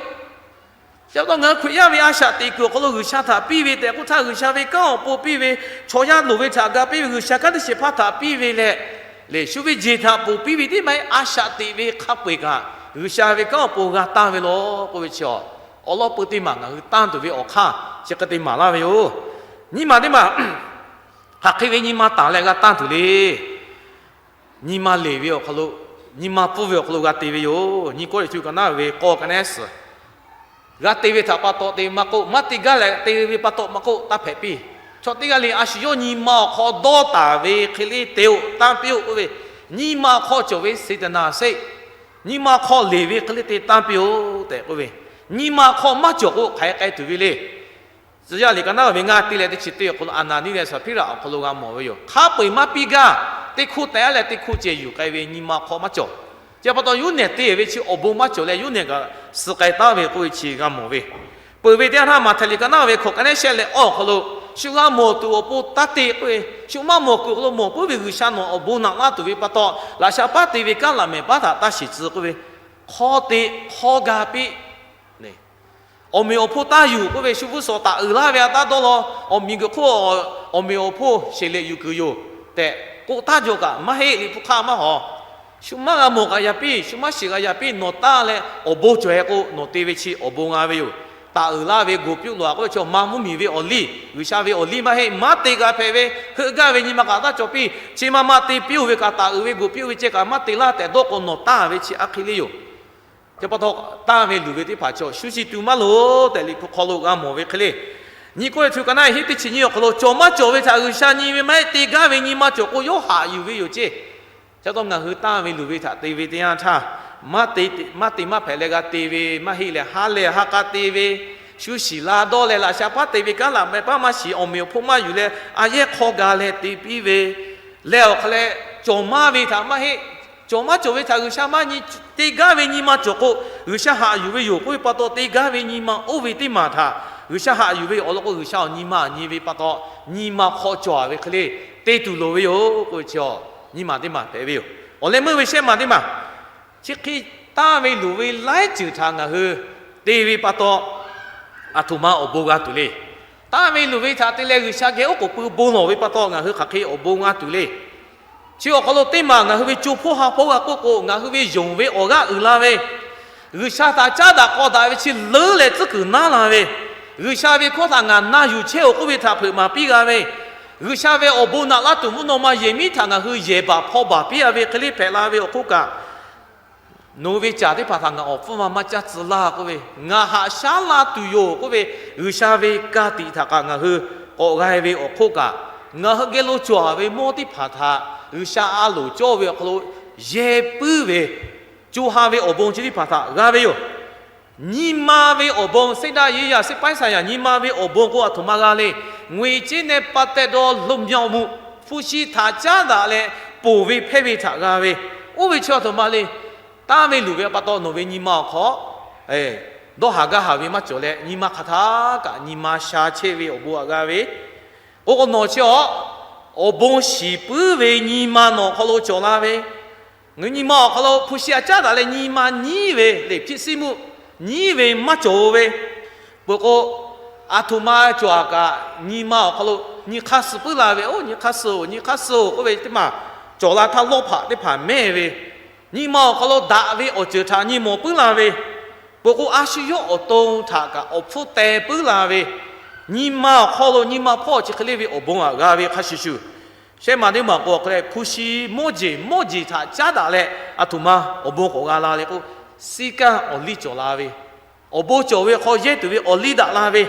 Chi pa taw ngaˬ hui Hkriꞈ yaˇ ve a shaꞈ teꞈ kuiˬ awˬ hk'aw lo G'uiˬsha htaꞈ piˇ ve tehꞈ k'oˆ htaˇ, G'uiˬsha ve kanˉ awˬ pon piˇ ve, chaw yaˇ loˍ ve htaꞈ ga piˇ ve, G'uiˬsha kanˉ te shehˍ hpaˇ htaꞈ piˇ ve leh, leˬ shu ve jeˬ htaꞈ ponˬ piˇ ve tiˉ maˇ heˆ, a shaꞈ teꞈ ve hk'a peu-eˬ kaꞈ G'uiˬsha ve kanˉ awˬ pon g'a tanˇ ve law k'oˆ ve chi, awˬ lawn peu teˇ maˬ ngaˬ hui tanˇ tuˬ ve awˬ hk'aˇ chi hk'e te maˍ laˇ ve yoˬ. Nyi ma teˇ maˬ hk'aˬ hk'e ve nyi ma taˍ leh g'a tanˇ tuˬ le. Nyi ma leˬ ve awˬ hk'aw lo, nyi ma pfuhˇ ve awˬ hk'aw lo g'a te ve yoˬ. Nyi Kawˇrenˍhtuˆ ka naˉ ve k'awˇ ka nehˉ suhˍ g'a te ve htaꞈ pa taw te maˇ k'oˆ, maˇ te gaˇ leh te ve pa taw maˇ k'oˆ, taˇ hpehꞈ piˇ. Chaw teˇ g'aˇ le a shu yawˇ nyi ma awˬ hk'aw dawˇ taˍ ve hk'e le te-o, tanˇ piˇ-oˆ k'oˆ ve, nyi ma awˬ hk'aw cawˬ ve Saˍtanˍ sehˆ, nyi ma awˬ hk'aw leˬ ve hk'e le te tanˇ piˇ-oˆ tehꞈ k'oˆ ve, nyi ma awˬ hk'aw maˇ cawˬ k'o hk'aˬ hk'e k'ai tuˬ ve le. Tcuh yaˇ liꞈ ka naˉ ve ngaˇ teˇ leh teˇ chi teˇ awˬ hk'aw lo Aˍnaˍniˆ leh Saˍhpiˇraꞈ awˬ hk'aw lo g'a mawˬ ve yoˬ. Hk'a peu-eˬ maˇ piˇ gaˇ, teˇ hkoˇ tehꞈ leh teˇ hkoˇ ceh yuˬ k'ai ve, nyi ma hk'aw maˇ cawˬ. Chi pa taw yawˇ nehˬ te ve chi awˬ bon maˇ cawˬ leh yawˇ nehˬ kaꞈ suh k'ai taˉ ve k'oˆ ve chi g'a mawˬ ve, peuˬ ve teˇ yanˇ htaˇ Maꞈhtehˍ liꞈ ka naˉ ve hkawꞈ ka nehˉ shehˆ leh awˇ awˬ hk'aw lo, shu g'a mawˬ tuˬ awˬ pon taˇ te k'oˆ ve, shu maˇ mawˬ kuiˬ awˬ hk'aw lo mawˬ puiˉ ve G'uiˬsha nawˬ awˬ bon naꞈ laˇ tuˬ ve pa taw, laꞈ sha paˉ te ve kanˉ laꞈ mehˍ paˉ htaꞈ taˇ shiˍ tcuh k'oˆ ve, hk'aw te hk'aw ga piˇ. Awˬ meꞈ awˬ hponˇ taˇ yuˬ k'oˆ ve, shu g'uˇ suhˍ taˍ uiˍ laˇ ve a taˇ dawˇ law, awˬ miˬguiˬ hk'oˆ awˬ meꞈ awˬ hponˇ sheˍ lehꞈ yuˬ kuiˬ yoˬ tehꞈ k'oˆ taˇ jaw kaꞈ maˇ heˆ. Liꞈ hpu hk'aˇ maˇ hawˍ. Shu maˇ g'a mawˬ k'aꞈ yaꞈ piˇ, shu maˇ shiˍ k'aꞈ yaꞈ piˇ, nawˬ taˇ leh awˬ bon cawˬ-e k'o, nawˬ te ve chi awˬ bon g'a ve yoˬ. Taˍ uiˍ laˇ ve goˬ piˇ loꞈ-a k'oˆ ve chi maˇ mvuhˇmiˬ ve awˬ liˇ, G'uiˬsha ve awˬ liˇ maˇ heˆ. Maˇ te g'a hpehꞈ ve, heuˆ gaˇ ve nyi ma kaꞈ taˇ cawˬ piˇ. Chi ma ma te piˇ-oˬ ve kaꞈ, taˍ uiˍ ve goˬ piˇ-oˬ ve ceh kaꞈ maˇ te laˇ tehꞈ dawˇ k'o, nawˬ taˇ ve chi aˇ hk'e le yoˬ. Chi pa taw, tanˇ ve luˬ ve teˇ hpaˍ chaw shu chi tu maˇ loˍ tehꞈ Liꞈ hpu hk'aw lo g'a mawˬ ve hk'e le. Nyi k'oˆ ve htu ka naˆ hiˉ teˇ chi nyiˇ awˬ hk'aw lo, cawˬ maˇ cawˬ ve htaꞈ G'uiˬsha nyi ve maˇ heˆ. Te gaˇ ve nyi ma cawˬ k'o, yawˇ haꞈ yuˬ ve yoˬ ceˇ. Chi pa taw ngaˬ hui tanˇ ve luˬ ve htaꞈ te ve teˇ yanˇ htaˇ, maˇ te maˇ hpehꞈ leh g'a te ve maˇ heˆ leh, ha lehˬ ha k'a te ve, shu shiˍ la dawˇ leh laꞈ sha paˉ te ve kanˉ laꞈ meh paˉ maˇ shiˍ, awˬ meꞈ awˬ hponˇ maˇ yuˬ leh a yehˇ hk'aw ga leh te piˇ ve leh awˬ hk'a leh, cawˬ maˇ ve htaꞈ maˇ heˆ. Cawˬ maˇ cawˬ ve htaꞈ G'uiˬsha maˇ nyi. Te gaˇ ve nyi ma cawˬ k'o, G'uiˬsha haꞈ yuˬ ve yoˬ k'oˆ ve pa taw, te gaˇ ve nyi ma oˇ ve teˇ maˬ htaꞈ G'uiˬsha haꞈ yuˬ ve yoˬ. Awˬ lawn k'o, G'uiˬsha awˬ nyi ma nyi ve pa taw, nyi ma hk'aw cawˬ-a ve hk'e le, te tuˬ loˍ ve yoˬ k'oˆ ve chi, nyi ma teˇ maˬ hpehꞈ ve yoˬ. Awˬ leh meuˇ ve shehˆ maˬ teˇ maˬ, chi hk'e tanˇ ve luˬ ve laiˉ ceuˬ htaꞈ ngaˬ hui te ve pa taw, aˬ htoꞈ ma awˬ bon g'a tuˬ le. Tanˇ ve luˬ ve htaꞈ te leh G'uiˬsha geh oˉ k'oˍ pui bon lawˬ ve pa taw, ngaˬ hui hk'aˬ hk'e awˬ bon g'a tuˬ le. Chi awˬ hk'aw lo teˇ maˬ ngaˬ hui ve co hpoˇ ha hpoˇ g'a k'oˆ k'o, ngaˬ hui ve yonˍ ve awˬ g'aˇ uiˍ la ve, G'uiˬsha htaꞈ caˉ daꞈ k'aw daꞈ ve chi leuˉ leh tcuhˉ kuiˬ naˉ la ve, G'uiˬsha ve hkawˇ htaꞈ ngaˬ na yuˬ chehˇ-oˬ k'oˆ ve htaꞈ hpeuꞈ maˍ piˇ g'a ve, G'uiˬsha ve awˬ bon naꞈ laˇ tuˬ mvuhˇ naw ma yehˬ miˉ htaꞈ ngaˬ hui yehˬ baˬ hpaw baˬ piˇ-a ve hk'e le hpehꞈ la ve awˬ hk'oˆ kaꞈ, nawˬ hui ve caˬ teˇ hpaˍ htaꞈ ngaˬ awˬ pfuhˇ ma maˇ caˇ tcuh laˇ k'oˆ ve, ngaˬ haꞈ shaˉ la tuˬ yoˬ k'oˆ ve, G'uiˬsha ve ka tiꞈ htaꞈ kaꞈ ngaˬ hui k'awꞈ g'a ve awˬ hk'oˆ kaꞈ, ngaˬ hui geh lo cawˬ-a ve mawˇ teˇ hpaˍ htaꞈ G'uiˬsha a loˍ cawˇ ve awˬ hk'aw lo yehˇ puiˉ ve, co ha ve awˬ bon chi teˇ hpaˍ htaꞈ g'a ve yoˬ. Nyi ma ve awˬ bon, စိတ်ဓာတ်ရေးရာ စိတ်ပိုင်းဆိုင်ရာ nyi ma ve awˬ bon k'o, aˬ htoꞈ ma g'a le. ငွေကြေးနဲ့ပတ်သက်သော လွတ်မြောက်မှု, hpu shi htaꞈ caˉ daꞈ leh ponˬ ve hpehˇ ve htaꞈ g'a ve, oˇ ve chi aˬ htoꞈ ma le. Tanˇ ve luˬ ve pa taw, nawˬ ve nyi ma awˬ hk'aw dawˇ haˍ gaˇ haˍ ve maˇ cawˬ leh, nyi ma hk'aˬ htaˇ kaꞈ nyi ma sha chehˇ ve awˬ bon htaꞈ g'a ve, k'o k'o nawˬ chi awˬ, awˬ bon shiˍ puiˉ ve nyi ma nawˬ awˬ hk'aw lo cawˬ la ve, ngaˬ hui nyi ma awˬ hk'aw lo hpu shi htaꞈ caˉ daꞈ leh nyi ma nyiˉ ve le, ဖြစ်စီးမှု nyiˉ ve maˇ cawˬ ve, peuˬ k'o, aˬ htoꞈ ma cawˬ-a kaꞈ, nyi ma awˬ hk'aw lo nyi hk'aˇ suh puiˉ la ve, oˇ nyi hk'aˇ suh-oˬ, nyi hk'aˇ suh-oˬ k'oˆ ve teˇ maˬ cawˬ la htaˇ, lawˇ hpaꞈ teˇ hpaˍ mehˇ ve, nyi ma awˬ hk'aw lo daꞈ ve awˬ ceuˬ htaꞈ nyi mawˬ puiˉ la ve, peuˬ k'o, a shu yawˇ awˬ to htaꞈ kaꞈ awˬ hpfuhˇ teh puiˉ la ve, nyi ma awˬ hk'aw lo nyi ma hpawˇ chi hk'e le ve awˬ bon htaꞈ g'a ve hk'a shuˍ shuˍ, shehˆ maˬ teˇ maˬ k'o, hk'e leh hpu shi mawˇ jeˬ mawˇ jeˬ htaꞈ caˉ daꞈ leh aˬ htoꞈ ma awˬ bon k'awꞈ g'a la le k'o, စည်းကမ်း awˬ liˇ cawˬ la ve, awˬ bon cawˬ ve hk'aw yehˇ tuˬ ve awˬ liˇ daꞈ la ve,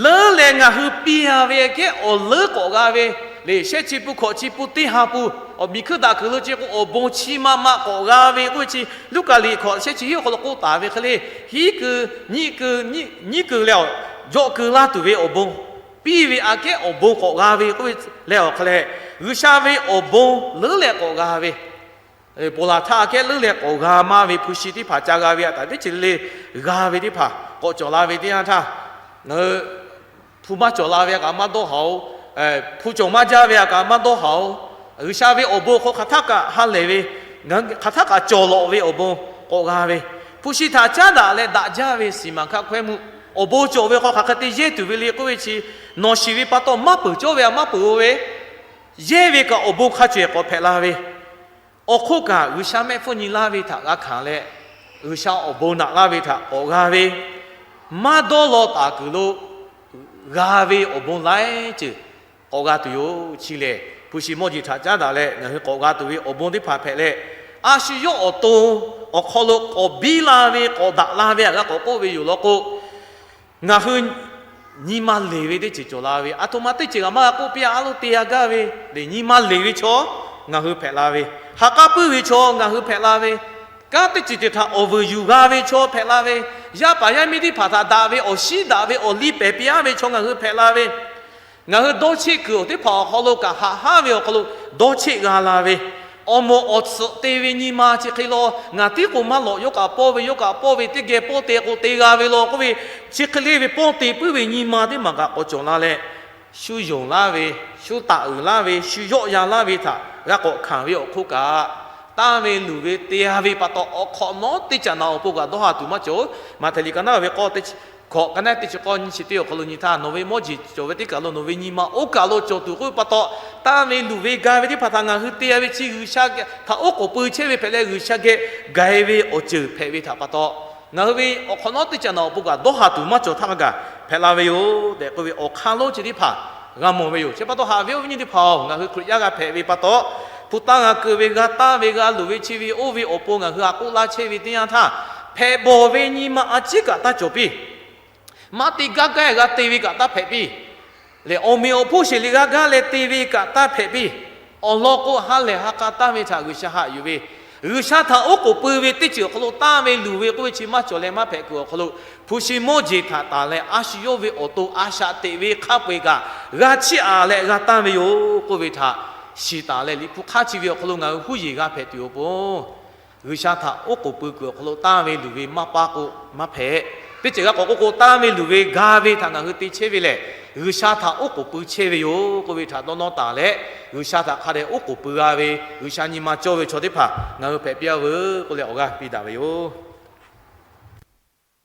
leuˉ leh ngaˬ hui piˇ-a ve kehˉ awˬ leuˉ k'awꞈ g'a ve, le shehˆ chi pun hkawꞈ chi pun teˇ ha pun, awˬ miˬ hkuiˇ daꞈ kuiˬ lo ce k'o, awˬ bon chi ma ma k'awꞈ g'a ve k'oˆ ve chi, Luˉkaꞈ liꞈ hkawꞈ shehˆ chi hiˉ awˬ hk'aw lo k'oˆ taˍ ve hk'e le, hiˉ kuiˬ nyiˇ kuiˬ nyiˉ kuiˬ leh awˬ jawꞈ kuiˬ la tuˬ ve awˬ bon, piˇ ve aꞈ kehˉ awˬ bon k'awꞈ g'a ve k'oˆ ve leh awˬ hk'a leh, G'uiˬsha ve awˬ bon leuˉ leh k'awꞈ g'a ve, ponˬ laˬ htaˇ aꞈ kehˉ leuˉ leh k'awꞈ g'a maˇ ve hpu shi teˇ hpaˍ ca g'a ve aꞈ taˍ teˇ ceuˬ le le g'a ve teˇ hpaˍ k'awꞈ cawˬ la ve teˇ yanˇ htaˇ, ngaˬ hui hpu maˇ cawˬ la ve aꞈ kaꞈ maˇ dawˇ haˍ-oˬ. Hpu cawˬ maˇ jaˇ ve aꞈ kaꞈ maˇ dawˇ haˍ-oˬ. G'uiˬsha ve awˬ bon hk'aw hk'aˬ htaˆ kaꞈ ha lehˬ ve, hk'aˬ htaˆ kaꞈ cawˬ lawꞈ ve awˬ bon k'awꞈ g'a ve, hpu shi htaꞈ caˉ daꞈ leh daꞈ jaˇ ve စီမံခန့်ခွဲမှု awˬ bon cawˬ ve hk'aw hk'aˬ hk'e te yehˇ tuˬ ve le k'oˆ ve chi, nawˬ shiˍ ve pa taw maˇ peuˬ cawˇ ve aꞈ maˇ peuˬ-o ve, yehˇ ve kaꞈ awˬ bon hk'a cawehˬ k'awꞈ hpehꞈ la ve, awˬ hk'oˆ kaꞈ G'uiˬsha mehˆ hpfuhˇ nyi laˇ ve htaꞈ g'a hkanˍ leh, G'uiˬsha awˬ bon naꞈ laˇ ve htaꞈ k'awꞈ g'a ve, maˇ dawˇ law taˍ kuiˬ lo g'a ve awˬ bon laiˉ ceuˬ k'awꞈ g'a tuˬ yoˬ. Chi lehˬ, hpu shi mawˇ jeˬ htaꞈ caˉ daꞈ leh ngaˬ hui k'awꞈ g'a tuˬ ve awˬ bon teˇ hpaˍ hpehꞈ leh, a shu yawˇ awˬ to awˬ hk'aw lo k'awꞈ biˇ la ve k'awꞈ daꞈ la ve aꞈ g'a k'awꞈ k'oˆ ve yoˬ law k'o, ngaˬ hui nyi ma leˬ ve teˇ ceuˬ cawˬ la ve, aˬ htoꞈ ma teˇ ceuˬ kaꞈ maˇ g'a k'oˆ piˇ-a, a loˉ te-a gaˇ ve le, nyi ma leˬ ve chaw ngaˬ hui hpehꞈ la ve, ha k'aˉ puiˉ ve chaw ngaˬ hui hpehꞈ la ve, kanˉ teˇ ceuˬ ceuˬ htaꞈ awˬ vuiˬ yuˬ g'a ve chaw hpehꞈ la ve, yaˇ paˍ yaˇ miˇ teˇ hpaˍ htaꞈ daꞈ ve awˬ shiˉ daꞈ ve awˬ liˇ pehˬ piˇ-a ve chaw ngaˬ hui hpehꞈ la ve, ngaˬ hui dawˇ cheˆ kuiˬ awˬ teˇ hpaˍ awˬ hk'aw lo kaꞈ haꞈ haˉ ve awˬ hk'aw lo dawˇ cheˆ g'a la ve, awˬ moˍ awˬ tsuhꞈ te ve nyi ma chi hk'e law, ngaˬ tiˉ k'o maˇ lawꞈ, yawˇ kaꞈ pawˇ ve, yawˇ kaꞈ pawˇ ve, teˇ geh pawˇ te k'o te g'a ve law k'oˆ ve, chi hk'e le ve pawˇ te puiˉ ve nyi ma teˇ maˬ kaꞈ k'awꞈ cawˬ la leh, shu yonˍ laˇ ve, shu taˍ uiˍ laˇ ve, shu yawˆ yan laˇ ve htaꞈ g'a k'awꞈ hkanˍ ve awˬ hk'oˆ kaꞈ, tanˇ ve luˬ ve te-a ve pa taw awˬ hk'awꞈ nawˉ teˇ caꞈ naꞈ awˬ pon kaꞈ dawˇ ha tuˬ maˇ cawˬ-oˬ. Maꞈhtehˍ liꞈ ka naˉ ve k'awˇ teˇ chi Hkawꞈ ka naˉ teˇ chi k'awˇ nyi chi teˇ awˬ hk'aw lo nyi htaˇ, nawˬ ve mawˇ jeˬ cawˬ ve teˇ kaˬ lo nawˬ ve nyi ma oˇ kaˬ lo cawˬ tuˬ k'oˆ ve pa taw, tanˇ ve luˬ ve ga ve teˇ hpaˍ htaꞈ ngaˬ hui te-a ve chi G'uiˬsha htaꞈ oˉ k'oˍ pui chehˇ ve hpehꞈ leh, G'uiˬsha geh ga-e ve awˬ ceuˬ hpehꞈ ve htaꞈ pa taw, ngaˬ hui ve awˬ hk'awꞈ nawˉ teˇ caꞈ naꞈ awˬ pon kaꞈ dawˇ haˍ tuˬ maˇ cawˬ htaˇ kaꞈ hpehꞈ la ve yoˬ tehꞈ k'oˆ ve awˬ hk'aˇ lonˉ chi teˇ hpaˍ g'a mawˬ ve yoˬ. Chi pa taw haꞈ ve awˬ viˉ awˬ nyi teˇ hpaˍ-oˬ, ngaˬ hui Hkriꞈ yaˇ g'a hpehꞈ ve pa taw, hpu tanˇ g'a keu ve, g'a tanˇ ve, g'a luˬ ve chi ve oˇ ve awˬ pon ngaˬ hui htaꞈ k'oˆ laˇ chehˇ ve teˇ yanˇ htaˇ, hpehꞈ bawˬ ve nyi ma a ciˉ kaꞈ taˇ cawˬ piˇ. Maˇ te gaˇ gaˇ g'a te ve kaꞈ taˇ hpehꞈ piˇ. Lehˬ, awˬ meꞈ awˬ hponˇ sheˍ le g'a gaˇ leh te ve kaꞈ taˇ hpehꞈ piˇ. Awˬ lawn k'o, ha lehˬ ha k'a tanˇ ve htaꞈ G'uiˬsha haꞈ yuˬ ve, G'uiˬsha htaꞈ oˉ k'oˍ pui ve teˇ ceuˬ awˬ hk'aw lo tanˇ ve luˬ ve k'oˆ ve chi maˇ cawˬ leh maˇ hpehꞈ kuiˬ awˬ hk'aw lo, hpu shi mawˇ jeˬ htaꞈ tanˬ leh a shu yawˇ ve awˬ to a shaꞈ teꞈ ve hk'a peu-eˬ kaꞈ g'a chiˇ aꞈ leh g'a tanˇ ve yoˬ k'oˆ ve htaꞈ shiˍ taˍ leh, Liꞈ hpu hk'aˇ chi ve awˬ hk'aw lo ngaˬ hui huˉ yeˬ g'a hpehꞈ tuˬ awˬ pon, G'uiˬsha htaꞈ oˉ k'oˍ pui kuiˬ awˬ hk'aw lo tanˇ ve luˬ ve maˇ paˇ k'o maˇ hpehꞈ. Teˇ ceuˬ g'a k'awꞈ k'oˆ k'o, tanˇ ve luˬ ve ga ve htaꞈ ngaˬ hui te chehˇ ve lehˬ, G'uiˬsha htaꞈ oˉ k'oˍ pui chehˇ ve yoˬ k'oˆ ve htaꞈ dawˇ nawˇ taˍ leh, G'uiˬsha htaꞈ hk'a dehꞈ oˉ k'oˍ pui g'a ve G'uiˬsha nyi ma cawˇ ve chaw teˇ hpaˍ ngaˬ hui hpehꞈ piˇ-a veuˬ k'oˆ leh awˬ g'aˇ piˇ daꞈ ve yoˬ.